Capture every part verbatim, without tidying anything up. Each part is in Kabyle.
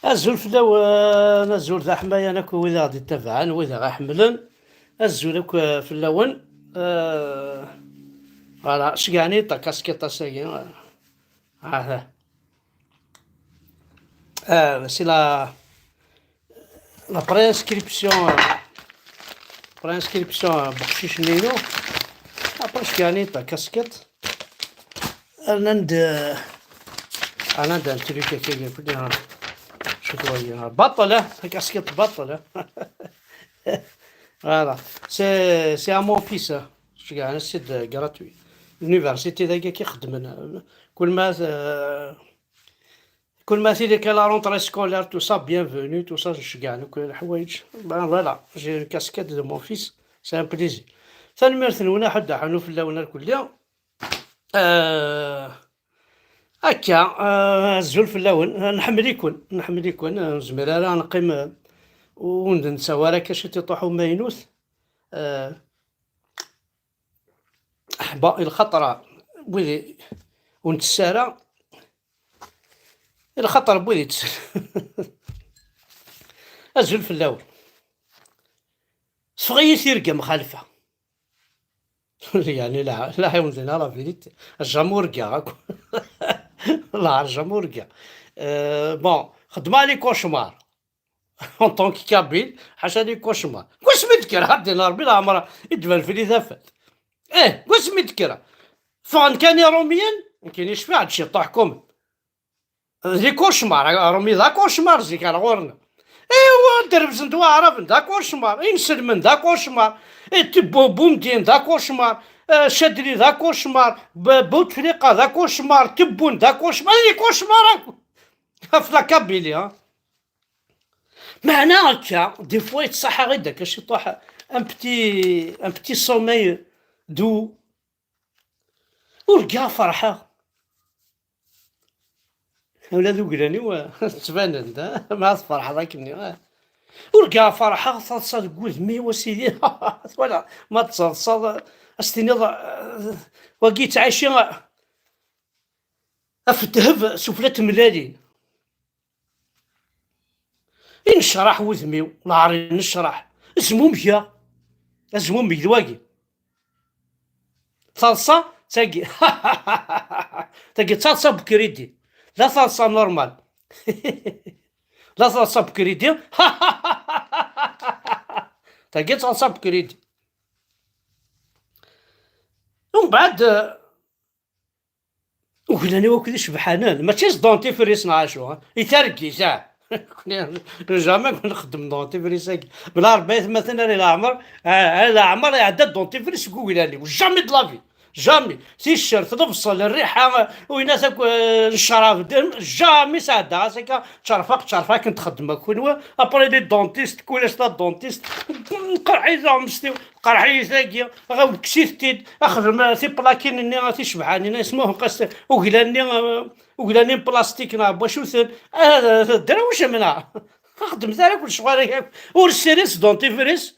Azul fell-awen, azul d aḥmayan akk wid aɣ-d-ittabaɛen, wid aɣ-iḥemmlen. Azul akk, eh, fell-awen. Eh, voilà, cegɛen-iyi takeskiṭ ass-agi. Ah, ah. Euh, c'est la, la préinscription, euh, préinscription, euh, beqcic-nni-inu. Après, cegɛen-iyi takeskiṭ. Rnan-d, euh, rnan-d un truc akka, je crois, baṭel, hein, takeskiṭ baṭel, hein. Voilà. C'est, c'est à mon fils, hein. Cegɛen-as-id gratuit. L'université dagi i xeddmen. Kul ma, euh, Kul ma tili kan la rentrée scolaire, tout ça, bienvenue, tout ça, nceggeɛ nekkni leḥwayeǧ. Ben voilà, j'ai une casquette de mon fils, c'est un plaisir. Tanemmirt-nwen, aḥuddu aḥunu fell-awen irkelli. Euh, akka, euh, azul fell-awen, nḥemmel-iken, nḥemmel-iken, ur nezmir ara ad neqqim, euh, ur d-nettawi ara akka ciṭiṭuḥ umaynut. Euh, bon, i lxaṭer wid ur nettess ara, i lxaṭer n wid yettess. Azul fell-awen. Teffeɣ-iyi tirga mxalfa. Yeɛni la, la ḥiwen dina la vérité. Jamais urgaɣ akk. La jamais urgaɣ. Euh, bon, xedmeɣ les cauchemars. En tant que Kabyle, ḥaca les cauchemars. Deg wasmi d-kkreɣ, ad d-iniɣ Rebbi leɛmer i d-tban fell-i tafat. Eh, deg wasmi d-kkreɣ. Ffɣen kan Iṛumiyen, nekkini cfiɣ-d ciṭuḥ quand même. D les cauchemars, Rumi d acauchemar zik ar ɣur-neɣ. Iwa, ad d-rebzen-d Waɛraben d acauchemar, inselmen d acauchemar, eh, Tibbu-, Bumedyen d acauchemar, eh, Cadli d acauchemar, B-, Bouteflika d acauchemar, Tebboune d acauchemar, d les cauchemars akk. Ɣef la Kabylie, hein. Meɛna akka, des fois, yettṣaḥ-aɣ-id akka ciṭuḥ, un petit, un petit sommeil doux. Urgaɣ ferḥeɣ. Ula d uglan-iw, ttbanen-d, ah, ma tferḥeḍ akkenni, ah. Urgaɣ ferḥeɣ, taḍsa deg wudem-iw, a sidi. Twala, ma tettaḍsaḍ, a s-tiniḍ, ah, wagi yettɛici, ah, ɣef ddheb sufella n tmellalin. Innecraḥ wudem-iw, lɛar innecraḥ. Zmumgeɣ. Azmumeg d wagi. Taḍsa, tagi. Tagi d taḍsa bukridi. La taḍsa normal. La taḍsa bukridi. Tagi d taḍsa bukridi. Umbeɛd, uglan-iw akk d icebḥanen, mačči s dentifrice neɣ acu, i targit, ah. Jamais nxeddem dentifrice-agi. Bla Rebbi aytmaten, ala leɛmer, ah, ala leɛmer iɛedda dentifrice deg uglan-iw. Jamais de la vie. Jamais. Ticcert, lebṣel, rriḥa, winat akk, eh, ccrab, d-, jamais sɛeddaɣ-as akka, ččerfaq, ččerfaq, akken txeddem akk kunwi. Après les dentistes, kulac la dentiste, qerḥ-iyi taɣmest-iw. Qerḥ-iyi tagi, ɣa wekkes-it-id, axdem, ah, tiplakin-nni, ah, ticebḥanin, ismuhqas uglan-nni, ah, uglan-nni n plastik neɣ n wacu-ten, ah, tedrawcem neɣ? Xedmet ara kul ccɣel-agi akk. Ur ssiris dentifrice,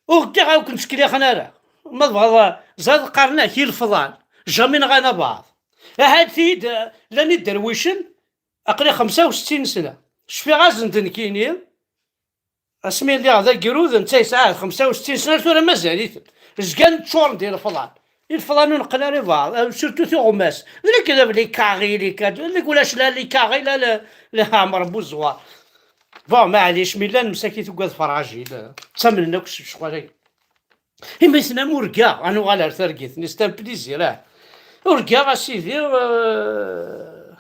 ur kkiɣ ur ken-ttkellixen ara. Ma tebɣeḍ, ah, zad qqaren-ak ilefḍan, jamais nɣan abaɛḍ. Ahat-iyi-d, ah, llan iderwicen, aql-i xemsa u settin sna. Cfiɣ-asen-d nekkini, asmi lliɣ d agrud, netta yesɛa xemsa u settin sna, tura mazal-iten. Zgan ččuren d ilefḍan. Ilefḍan ur neqqen ara i beɛḍ, eh, surtout tuɣmas. D lekdeb, les carrés, les carrés, ulac la les carrés, la, la, la Ɛmer Buẓwar. Bon, maɛlic, mi llan msakit ugad fragile, ttamnen akk s ccɣel-agi. Imi tennam urgaɣ, ad nuɣal ar targit-nni, c'est un plaisir, ah. Urgaɣ, a sidi, euh,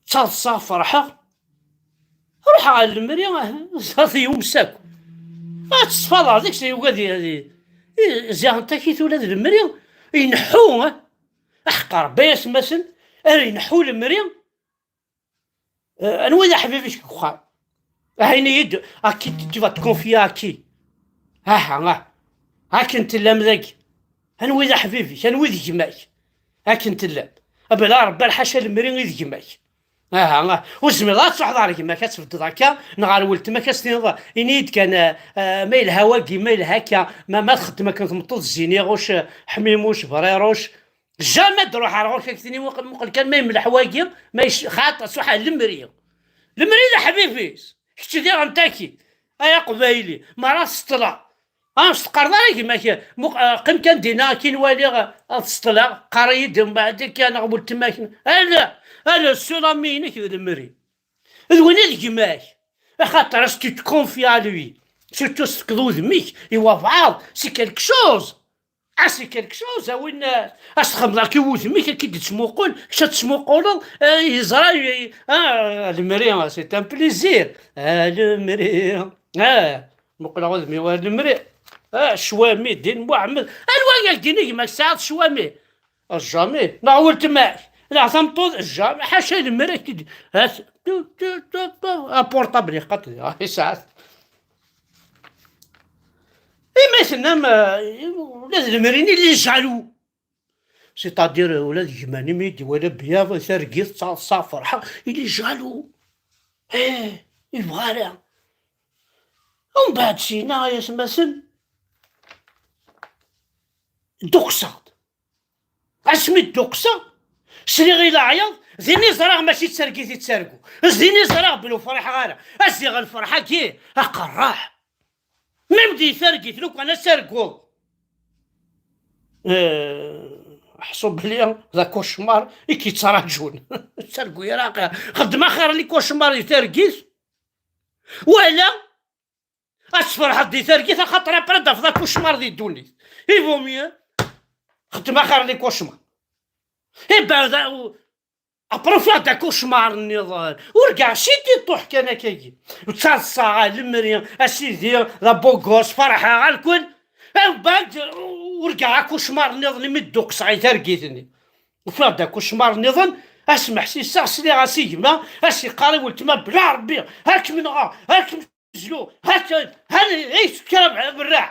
ttaḍsaɣ, ferḥeɣ. Ruḥeɣ ɣer lemri, ah, ẓẓat yumsak. Ad tettfadeɣ deg-s, yugi ad i-, i-, ziɣen takit ula d lemri, ineḥḥu, ah. Aḥeqq Rebbi ay atmaten, ara ineḥḥu lemri. Eh, anwa i d aḥbib-ik deg uxxam? Ah, ini-yi-d, à qui tu vas te confier, à qui? Aha, ah. Akken tellam dagi. Anwa i d aḥbib-ik? Anwa i d gma-k? Akken tellam. Abla Rebbi, lḥaca lemri i d gma-k. Aha, ah. Ur tezmireḍ ad truḥeḍ ɣer gma-k, ad tbeddeḍ akka, neɣ ɣer weltma-k, ad s-tiniḍ, ini-yi-d kan, eh, eh, ma yelha wagi, ma yelha akka, ma, ma txeddem akken tmeṭṭut, Ziniɣuc, eh, Ḥmimuc, Briruc, Jamais d-ruḥeɣ ɣur-k, ak-tini muqel, muqel kan ma yemleḥ wagi, ma yec-, xaṭer, suḥa, lemri. Lemri d aḥbib-is. Kečč diɣen taki, ay aqbayli, mi ara tseṭṭleḍ. Ah, ur s-teqqareḍ ara gma-k, muq-, ah, qqim kan dinna, akin waliɣ, ah, ad seṭṭleɣ, qqar-iyi-d mbeɛd akka, neɣ weltma-k. Ala, ala, seul ami-inek d lemri. D win i d gma-k. Axaṭer, est-ce que tu te confies à lui? Surtout s-tefkeḍ udem-ik i wabɛaḍ, c'est quelque chose. Ah, c'est quelque chose, a win, euh, a s-txemḍeḍ akka i wudem-ik, akka i d-tettmuqul, kečč ad tettmuquleḍ, euh, yeẓra, euh, ah, lemri, c'est un plaisir. Ah, lemri. Ah, muqleɣ udem-iw ar lemri. Ah, ccwami, ddin Muḥemmed. Anwa i ak-d-yenna gma-k tesɛiḍ ccwami? Jamais. Neɣ weltma-k, neɣ tameṭṭut, jamais. Ḥaca lemmer ad k-id-, hat-, tu, tu, tu, tu, apurṭabl yeqqaṭ, ah, yesɛa-t. Imi tennam, euh, ula d lemri-nni, il est jaloux. C'est-à-dire, euh, ula d gma-nni, mi d-iwala bya, targit, ttaḍsa, ferḥeɣ, il est jaloux. Eh, yebɣa ara. Umbeɛd, syenna, ay atmaten, dduqseɣ-d. Asmi d-dduqseɣ, sliɣ i leɛyaḍ, din i ẓriɣ mačči d targit i ttargu. Din i ẓriɣ belli ur friḥeɣ ara. A ziɣ lferḥ-agi aqerraḥ. Même di targit, lukan ad targuḍ. Eh, ḥṣu belli d akucmar i k-yettraǧun. Ur ttargu ara. Xeddem axir les cauchemars di targit, wala ad tferḥeḍ di targit, axaṭer après ad d-tafeḍ akucmar di ddunit. Il vaut mieux xeddem axir les cauchemars. Ibeɛd, après ufiɣ-d akucmar nniḍen. Urgaɣ cit iṭuḥ kan akkagi. Ttaḍsaɣ, a lemri, a sidi, d abugos, ferḥeɣ, alkul. Ibeɛd, urgaɣ akucmar nniḍen imi dduqseɣ i targit-nni. Ufiɣ-d akucmar nniḍen, a s-meḥsiseɣ, sliɣ-as i gma, a s-yeqqar i weltma, bla Rebbi, ha kem-nɣa, ha kem zlu, ha-tt-, ha-, ay tekker berraɛ.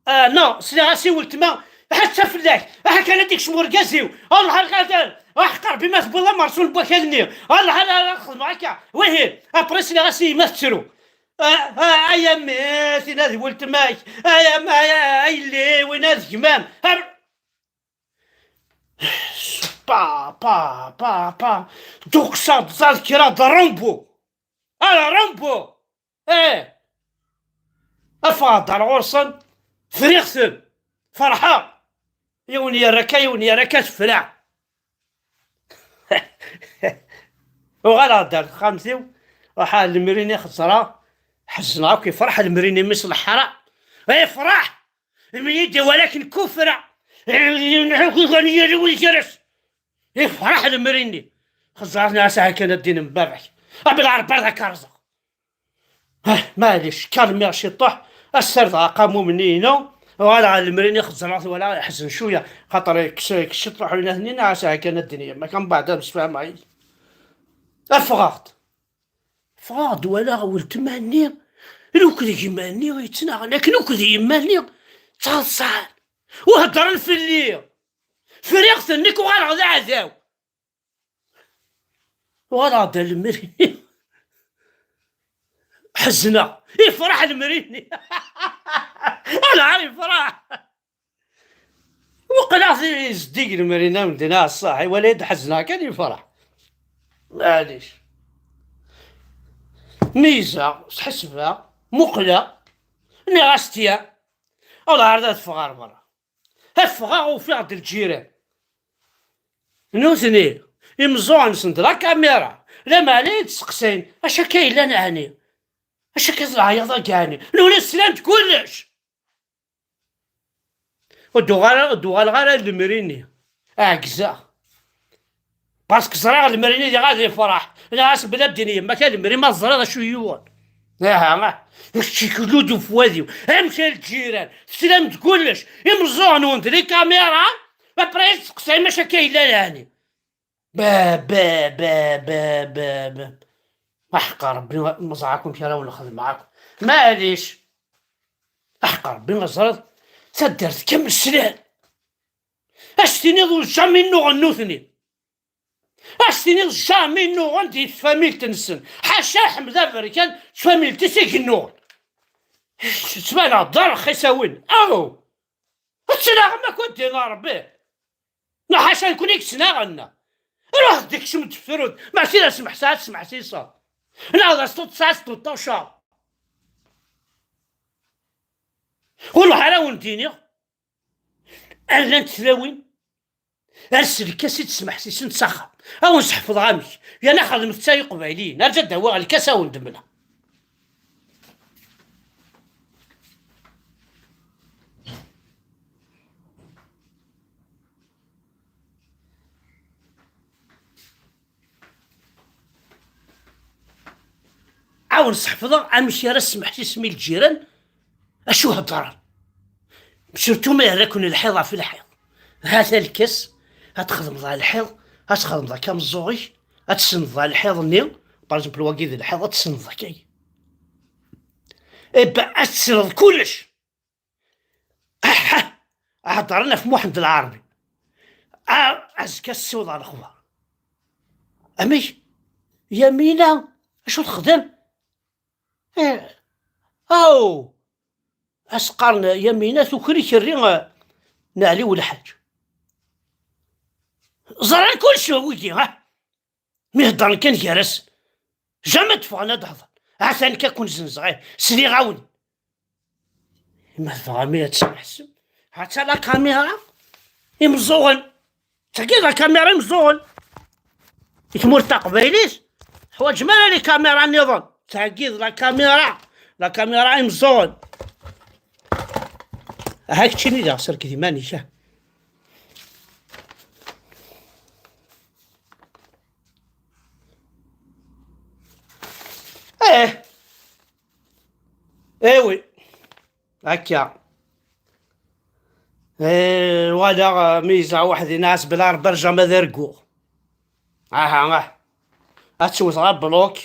Ah, non, sliɣ-as i weltma, ha-tt-a fell-ak, aha kan ad ikcem urgaz-iw, Allah, ha-, ha-, ha-, aḥeqqar bi ma tewwiḍ amersul n wakal-nni, Allah, ha-, ha-, ha-, xedmeɣ akka, wihin, après sliɣ-as i yemma tettru. Ah, ah, ay a mmi, tina d weltma-k, ay a, ay a, ay yelli, wina d gma-m. Ar-, pa, pa, pa, pa, dduqseɣ-d ẓad kra d Rambo. Ala Rambo! Eh! Afeɣ-d ar ɣur-sen, friɣ-ten, ferḥeɣ. Yiwen yerra akka, yiwen yerra akka, tefra. Uɣaleɣ-d ar texxamt-iw, ruḥeɣ lemri-nni xeẓreɣ, ḥezneɣ akk, ifreḥ lemri-nni, mmi-s leḥra. Ifreḥ! Imi i d-iwala akken kufra. Yefreḥ lemri-nni. Xeẓreɣ-as akken ad d-inin baba-k. Abel Ɛerbi ad k-rẓeɣ. Ah, maɛlic, kalmiɣ ciṭuḥ, ad ssardeɣ aqamum-nni-inu, uɣaleɣ ɣer lemri-nni xeẓreɣ-t, wala iḥzen cwiya, xaṭer yekkes, yekkes ciṭuḥ winat-nni, nniɣ-as akken ad d-inin, ma kan mbeɛd ad msefhameɣ yid-k. Ffɣeɣ-d. Ffɣeɣ-d, walaɣ weltma-nni, akked gma-nni yettnaɣen, akken akked yemma-nni ttaḍsan u heddren fell-i. Friɣ-ten, nekk uɣaleɣ d aɛdaw. Uɣaleɣ-d ar lemri-nni. Ḥezneɣ. Ifreḥ lemri-nni. Alɛar ifreḥ. Muqleɣ-t zeddig lemri-nni, am din, ah, ṣṣaḥ, iwala-yi-d ḥezneɣ kan, ifreḥ. Maɛlic. Meyyzeɣ, sḥesbeɣ, muqleɣ, nniɣ-as tiya, alɛar ad ffɣeɣ ar berra. Ffɣeɣ, ufiɣ-d lǧiran. Nutni, imeẓẓuɣen-nsen d la caméra, lameɛna i d-steqsayen, acu akka yellan ɛni? Acu akka d leɛyaḍ-agi ɛni? Nutni slan-d kullec! Ur d-uɣal-, ur d-uɣaleɣ ara lemri-nni. Ɛegzeɣ. Parce que ẓriɣ lemri-nni diɣ ad ifreḥ. Nniɣ-as belli ad d-tini yemma-k a lemri ma teẓriḍ acu yiwen. Aha, ah. Yekciklu-d ufwad-iw. Amek a lǧiran? Teslam-d kullec. Imeẓẓuɣen-nwen d les caméras. Après i teqsayem acu akka yellan ɛni? Ba, ba, ba, ba, ba, ba. Aḥeqq Rebbi, meẓẓeɛ akk amek ara wen-xedmeɣ akk. Maɛlic. Aḥeqq Rebbi, ma teẓriḍ, taddart kamel slan. Ad s-tiniḍ ur jamais nnuɣen nutni. Ad s-tiniḍ jamais nnuɣen di tfamilt-nsen. Ḥaca Ḥmed Aberkan d tfamilt-is i yennuɣen. Ttbaneɣ-d d arxis a win. Aw! Ad ttnaɣem akk a ddin a Rebbi. Neɣ ḥaca nekkni i yettnaɣen. Ruḥ d-kcem d tefrut, mačči d asmeḥsa ad tesmeḥsiseḍ. Neɣ d astuṭ tesɛa testuṭuceḍ. Ur ruḥ ara wen-d-iniɣ. Llant tlawin. Ar s lkas i d-smeḥsisent s axxam. A wen-sḥefḍeɣ amek. Yerna xedmet-tt ay iqbayliyen. Arǧa d-awiɣ lkas a wen-d-mleɣ. A wen-sḥefḍeɣ amek ara smeḥsisem i lǧiran, acu heddren. Surtout ma yerra-ken lḥiḍ ɣef lḥiḍ. Hata lkas, ad txedmeḍ ɣer lḥiḍ, ad txedmeḍ akka ameẓẓuɣ-ik, ad tsendeḍ ɣer lḥiḍ-nni, par exemple, wagi d lḥiḍ, ad tsendeḍ akka. Ebba, ad tesleḍ kullec. Aḥḥa! Heddren ɣef Muḥend Lɛerbi. A, azekka ad ssiwḍeɣ lexbar. Amek? Yamina, acu texdem? Eh, aw! As-qqaren Yamina tuker ikerri, eh, n Ɛli Welḥaǧ. Ẓran kullec wigi, ha? Mi heddren kan gar-asen. Jamais d-ffɣen ad d-hedren. Atan ka kun-zenzeɣ, eh, sliɣ-awen. Ma tebɣam ad tesmeḥsem, ha-tt-a la caméra. Imeẓẓuɣen. Tagi d la caméra imeẓẓuɣen. I tmurt taqbaylit, teḥwaǧem ara les caméras nniḍen. Tagi d la caméra. La caméra imeẓẓuɣen. Aha keččini daɣ serked iman-ik, ah. Eh. Eh oui. Akka. Eh, walaɣ, eh, mi yezɛa waḥed-in, ɛas bla Rebbi, jamais ad arguɣ. Aha, ah. Ad tewteɣ abluk.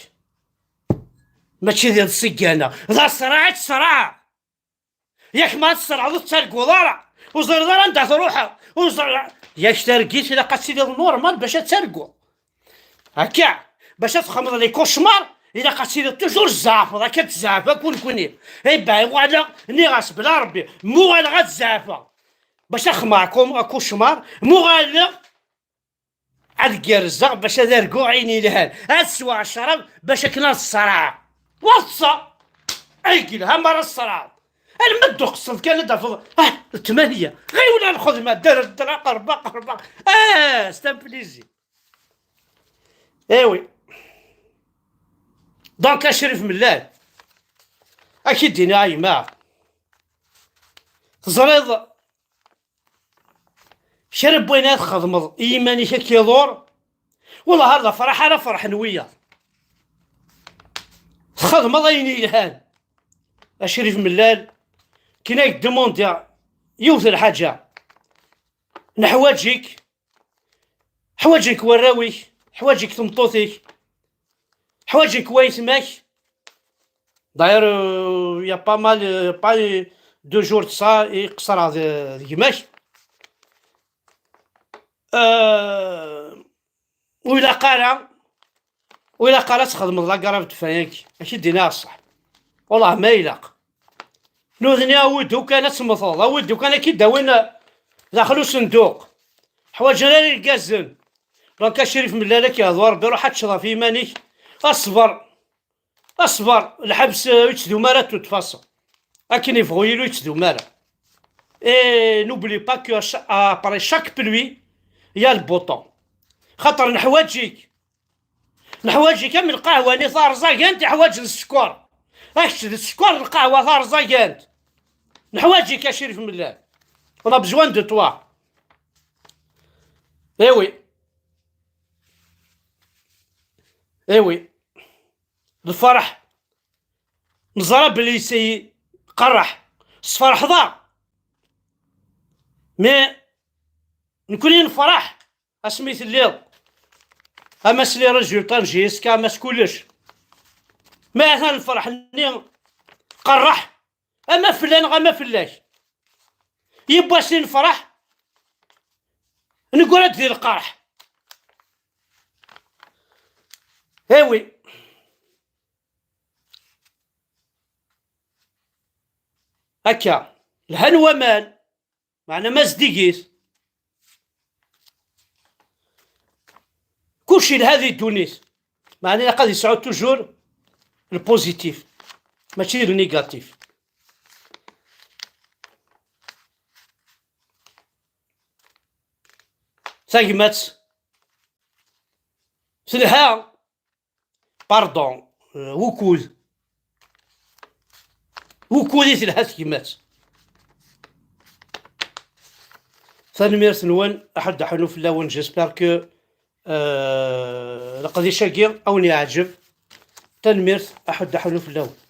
Mačči d ṣṣigana. D asraɛ i tt-sraɛ. Yak ma ad tesraɛeḍ ur tettarguḍ ara. Ur ẓriḍ ara anda truḥeḍ. Ur ẓriḍ. Yak targit ilaq ad tiliḍ normal bac ad targuḍ. Akka, bac ad txemmeḍ les cauchemars, ilaq ad tiliḍ toujours tzeɛfeḍ, akka tzeɛfeḍ akk nekkni. Ebba, uɣaleɣ, nniɣ-as bla Rebbi, muɣaleɣ ad zeɛfeɣ. Bac ad xemmeɣ akum-, cauchemar, muɣaleɣ ad gerrzeɣ bac ad arguɣ ayen yelhan. Ad sweɣ ccrab bac akken ad ṣṣreɣ. Waṣṣa! Ay yelha mi ara ṣṣreɣ. Alma d-uqseḍ kan ad d-tafeḍ, ah, tmanya. Ɣiwel ar lxedma, der, der, aqerba, aqerba. Ah, c'est un plaisir. Eh oui. Donc, a Crif Mellal, ad k-id-iniɣ a gma. Teẓriḍ, kra n wayen ara txedmeḍ i yiman-ik ad k-iḍur, wellah ar d afraḥ ara ferḥen wiyaḍ. Txedmeḍ ayen yelhan. A Crif Mellal, kin ad k-demandiɣ yiwet n lḥaǧa. Neḥwaǧ-ik. Ḥwaǧen-k warraw-ik, ḥwaǧen-k tmeṭṭut-ik, ḥwaǧen-k waytma-k. D'ailleurs, euh, il y a pas mal, euh, pas de jours de ça, i qeṣṣreɣ d, d gma-k. Euh, ur ilaq ara, ur ilaq ara ad txedmeḍ la grève de faim-agi. Ad k-id-iniɣ ṣṣeḥ. Wellah ma ilaq. Nutni, awi-d ukan ad temmteḍ, awi-d ukan ad k-id-awin daxel usenduq. Ḥwaǧen ara irgazen. Donc, a Crif Mellal, ad k-yehdu Rebbi, ruḥ ad teččeḍ ɣef yiman-ik. Aṣber, aṣber, lḥebs, euh, ur yettdum ara de toute façon. Akken yebɣu yili ur yettdum ara. Et n'oublie pas que à cha-, après chaque pluie, il y a le beau temps. Xaṭer neḥwaǧ-ik. Neḥwaǧ-ik am lqahwa-nni tarẓagant iḥwaǧen sskeṛ. A kečč d sskeṛ lqahwa tarẓagant. Neḥwaǧ-ik a Crif Mellal. On a besoin de toi. Eh oui. Eh oui. Lferḥ. Neẓra belli yesɛi qerreḥ. Sferḥeḍ-aɣ. Mais nekkni nefṛeḥ. Asmi telliḍ, ama s les résultats n J S K, ama s kullec. Ma atan lferḥ-nni qerreḥ, ama fell-aneɣ, ama fell-ak. Yiwwas i nefṛeḥ, neggra-d di lqerḥ. Eh oui. Akka, lhan waman. Meɛna ma zeddigit. Kullec yelha di ddunit, meɛna ilaq ad yesɛu toujours le positif, mačči le négatif. Tagmat telha. Pardon, euh, wukud? Wukud i telha tegmat? Tanemmirt-nwen, aḥuddu aḥunnu fell-awen. J'espère que, euh, leqdic-agi a wen-yeɛǧeb. Tanemmirt, aḥuddu aḥunnu fell-awen.